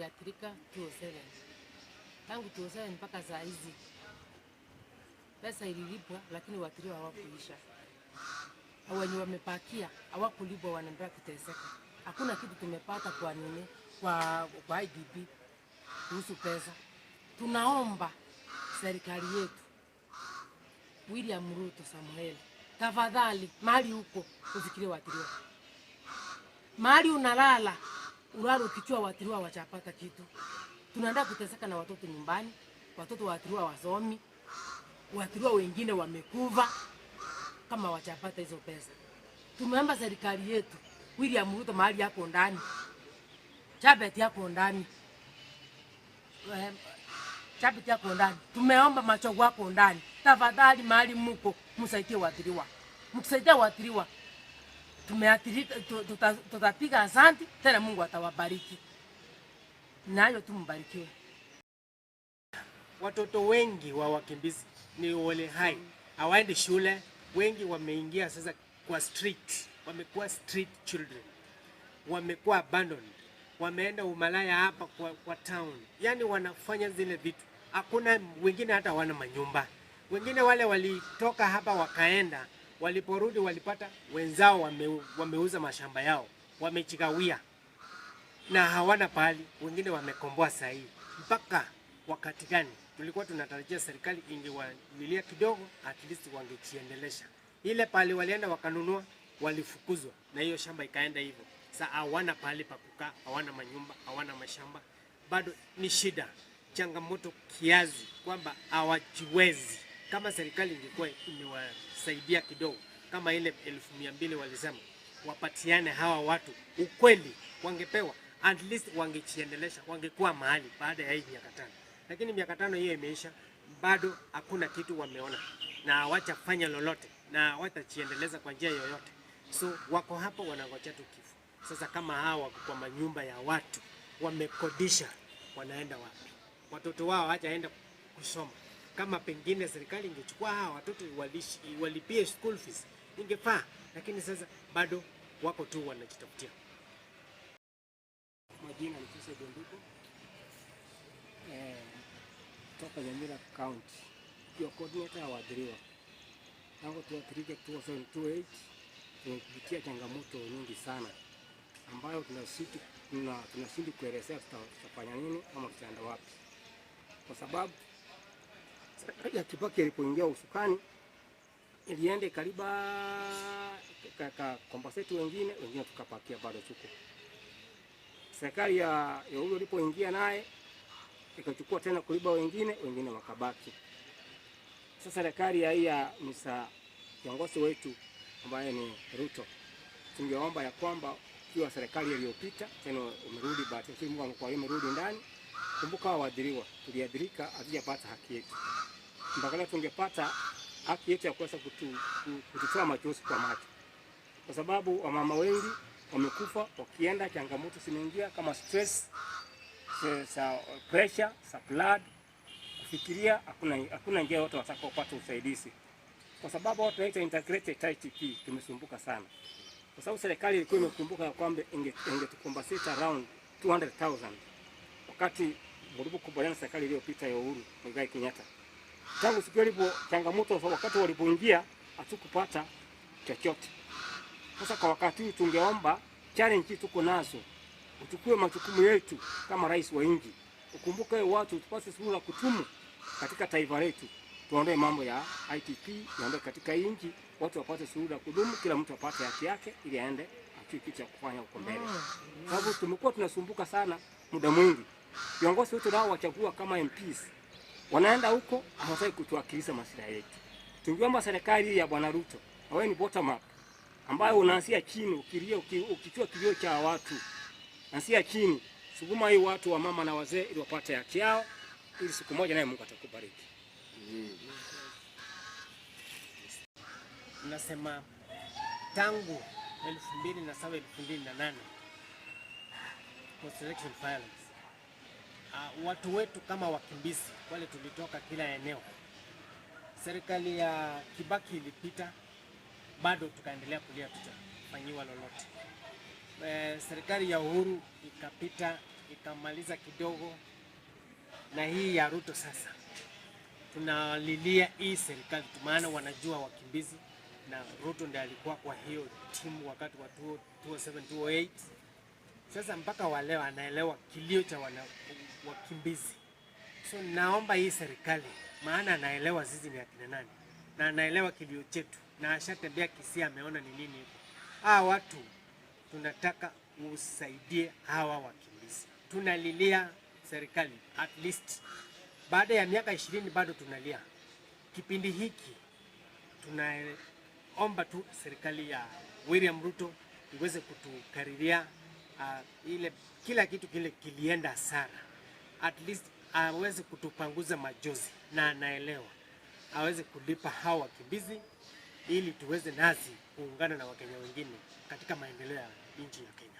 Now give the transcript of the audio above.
Tuliathirika 2007. Tangu 2007 mpaka saa hizi pesa ililipwa, lakini waathiriwa hawakuisha. Wenye wamepakia hawakulipwa, wanaendelea kuteseka. Hakuna kitu tumepata kwa nini kwa IDP kuhusu pesa. Tunaomba serikali yetu William Ruto Samuel, tafadhali mahali huko ufikirie waathiriwa. Mahali unalala ulale ukichua waathiriwa wachapata kitu. Tunaenda kuteseka na watoto nyumbani, watoto waathiriwa wasomi, waathiriwa wengine wamekufa kama wachapata hizo pesa. Tumeomba serikali yetu William Ruto mahali yako ndani, Chebet yako ndani, Chebet yako ndani, tumeomba Machogu wako ndani, tafadhali mahali muko msaidie waathiriwa, mkisaidia waathiriwa tumeathirika, tutapiga asante tena, Mungu atawabariki. Nayo tu mbarikiwe. Watoto wengi wa wakimbizi ni wale hai hawaendi shule, wengi wameingia sasa kwa street, wamekuwa street children, wamekuwa abandoned, wameenda umalaya hapa kwa town, yani wanafanya zile vitu. Hakuna wengine hata hawana manyumba, wengine wale walitoka hapa wakaenda, waliporudi walipata wenzao wameuza mashamba yao, wamejigawia na hawana pahali, wengine wamekomboa sahihi. Mpaka wakati gani? Tulikuwa tunatarajia serikali ingewalilia kidogo, at least wangejiendelesha. Ile pahali walienda wakanunua, walifukuzwa na hiyo shamba ikaenda hivyo. Sasa hawana pahali pa kukaa, hawana manyumba, hawana mashamba, bado ni shida, changamoto kiasi kwamba hawajiwezi. Kama serikali ingekuwa imewasaidia kidogo, kama ile 200,000 walisema wapatiane hawa watu, ukweli wangepewa at least wangejiendelesha, wangekuwa mahali baada ya hii miaka 5. Lakini miaka 5 hiyo imeisha, bado hakuna kitu wameona na hawajafanya lolote na hawatajiendeleza kwa njia yoyote. So wako hapo wanangojea tu kifo. Sasa kama hawa wako kwa manyumba ya watu wamekodisha, wanaenda wapi? Watoto wao hawajaenda kusoma. Kama pengine serikali ingechukua hawa watoto walipie school fees ingefaa, lakini sasa bado wako tu wanajitafutia. Majina ni Joseph Donduko, toka Nyamira County, ikiwa coordinator wa waathiriwa. Tangu tuathirike 2028 tumepitia changamoto nyingi sana ambayo tunashindwa kuelezea tutafanya nini ama tutaenda wapi, kwa sababu serikali ya Kibaki ilipoingia usukani ilienda kariba ka compensate wengine, wengine tukapakia bado tuko. Serikali ya Uhuru ilipoingia naye ikachukua tena kuliba wengine, wengine wakabaki. Sasa serikali ya hii ya Mr. kiongozi wetu ambaye ni Ruto, tungeomba ya kwamba ikiwa serikali iliyopita tena umerudi, bahati nzuri Mungu amekuwa umerudi ndani. Kumbuka waathiriwa, tuliathirika, hatujapata haki yetu. Mpaka leo tungepata haki yetu ya kuweza kututoa machozi kwa macho, kwa sababu wamama wengi wamekufa wakienda, changamoto zimeingia kama stress, sa pressure, sa blood, kufikiria, hakuna njia yote watakaopata usaidizi, kwa sababu watu wanaita integrated ITP. Tumesumbuka sana kwa sababu serikali ilikuwa imekumbuka kwamba ingetucompensate around 200,000 wakati mlipokubaliana serikali iliyopita ya Uhuru Muigai Kenyatta. Tangu siku ile changamoto, wakati walipoingia hatukupata chochote. Sasa kwa wakati huu tungeomba challenge tuko nazo, uchukue majukumu yetu kama rais wa nchi, ukumbuke watu, tupate suluhu la kutumu katika taifa letu, tuondoe mambo ya ITP, tuondoe katika nchi, watu wapate suluhu la kudumu, kila mtu apate haki yake ili aende ajue kitu cha kufanya huko mbele. Sababu tumekuwa tunasumbuka sana muda mwingi. Viongozi wetu nao wachagua kama MPs wanaenda huko hawataki kutuwakilisha maslahi yetu. Tungeomba serikali ya Bwana Ruto, na wewe ni bottom up ambayo unaanzia chini, ukilia ukichua kilio cha watu, anzia chini, sukuma hii watu wa mama na wazee ili wapate haki yao, ili siku moja naye Mungu atakubariki. Nasema tangu 2007 2008 post election violence, watu wetu kama wakimbizi wale tulitoka kila eneo, serikali ya Kibaki ilipita, bado tukaendelea kulia, tutafanyiwa lolote. Serikali ya Uhuru ikapita, Ikamaliza kidogo, na hii ya Ruto sasa tunalilia hii serikali, maana wanajua wakimbizi na Ruto ndiye alikuwa kwa hiyo timu wakati wa 2007 2008. Sasa mpaka wa leo anaelewa kilio cha wakimbizi. So naomba hii serikali, maana anaelewa sisi ni akina nani na anaelewa kilio chetu na ashatembea Kisii, ameona ni nini iko. Hawa watu tunataka usaidie hawa wakimbizi. Tunalilia serikali at least baada ya miaka 20 bado tunalia. Kipindi hiki tunaomba tu serikali ya William Ruto iweze kutukariria ile kila kitu kile kilienda hasara, at least aweze kutupanguza majozi, na anaelewa aweze kulipa hawa wakimbizi ili tuweze nasi kuungana na Wakenya wengine katika maendeleo ya nchi ya Kenya.